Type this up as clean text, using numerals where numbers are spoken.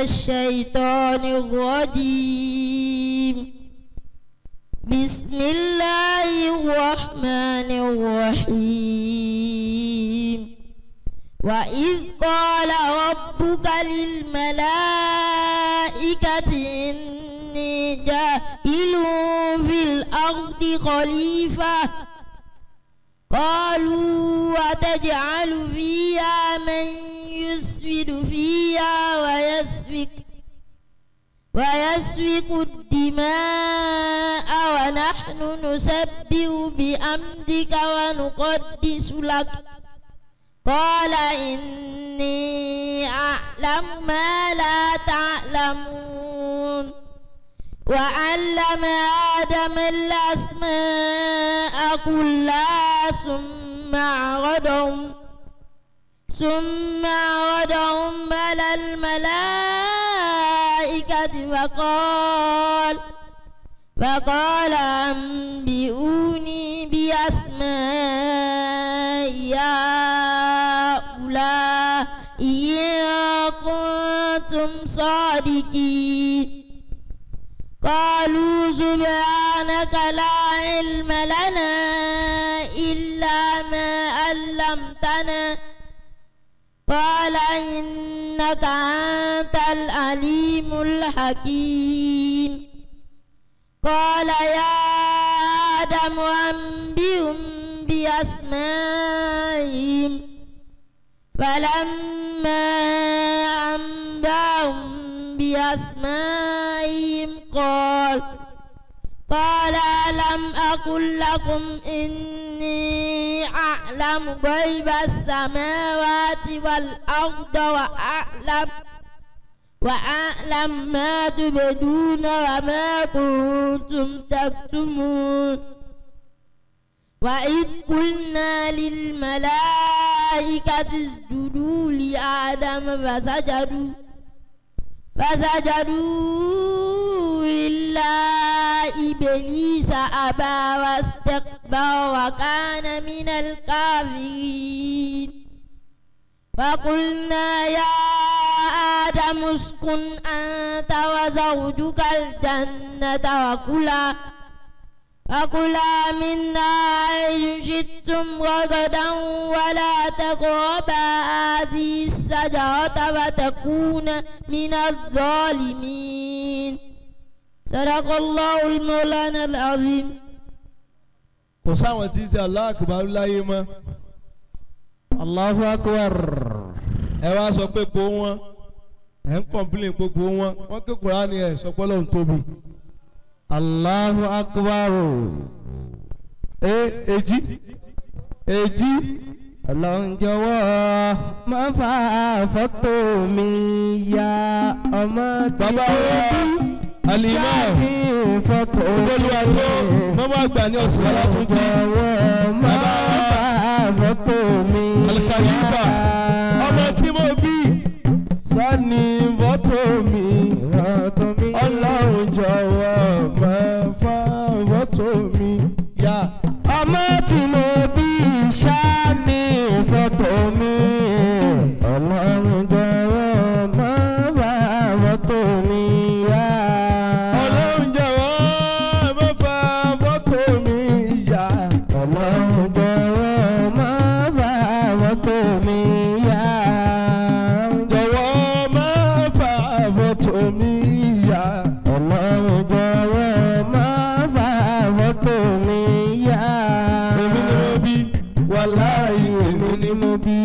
الشيطان الرجيم. بسم الله الرحمن الرحيم. وإذ قال ربك للملائكة إني جاعل في الأرض خليفة. قالوا أتجعل فيها من يفسد فيها ويسفك الدماء ونحن نسبح بحمدك ونقدس لك. قال إني أعلم ما لا تعلمون. وعلم آدم الأسماء كلها ثم عرضهم على الملائكة فقال أنبئوني بأسماء هؤلاء إن كنتم صادقين. قالوا سبحانك لا علم لنا إلا ما علمتنا. قال إنك أنت العليم الحكيم. قال يا آدم أنبئهم بأسمائهم. فلما أنبأهم بأسمائهم قال ألم أقل لكم إني أعلم غيب السماوات والأرض وأعلم ما تبدون وما كنتم تكتمون. وإذ قلنا للملائكة اسجدوا لآدم فسجدوا إلا إبليس أبى واستكبر وكان من الكافرين. فقلنا يا آدم اسكن أنت وزوجك الجنة وكلا منها حيث شئتم رغدا ولا تقربا هذه الشجرة فتكونا من الظالمين. صدق الله المولانا العظيم. Kò sáwọn tí ń ṣe Allahu Akbar láyé mọ́. Allahu Akbar. Ẹ wá sọ pé kó wọn ẹ ń complain gbogbo wọn, wọn ké Kùránì, ẹ sọ pé Ọlọ́run tóbi. Allahu Akbar. Ẹ èjì èjì. Ọlọ́run jọ̀wọ́ má fa fọ́tò mi ya, ọmọ tí Bàbá mo wa bí Alimam jáde fọ́tò olùwàgbọ́ mọ́mọ́ àgbà ní ọ̀sìn Ọlátúnjí. Jọ̀wọ́ má fa fọ́tò mi Al-Khalifa. ya. Ọmọ tí mo bí sani fọ́tò mi. Fọ́tò mi. Ọlọ́run jọ̀wọ́ má fa fọ́tò mi yá. Ọmọ tí mo bí ṣáni fọ́tò mi. Ọlọ́run jọ̀wọ́ má fa fọ́tò mi yá. Ọlọ́run jọ̀wọ́ má fa fọ́tò mi yá. Ọlọ́run jọ̀wọ́ má fa fọ́tò mi yá. Jọ̀wọ́ má fa fọ́tò mi yá. Ọlọ́run jọ̀wọ́ má fa fọ́tò mi yá. Èmi ni mo bí, wàláhì, èmi ni mo bí.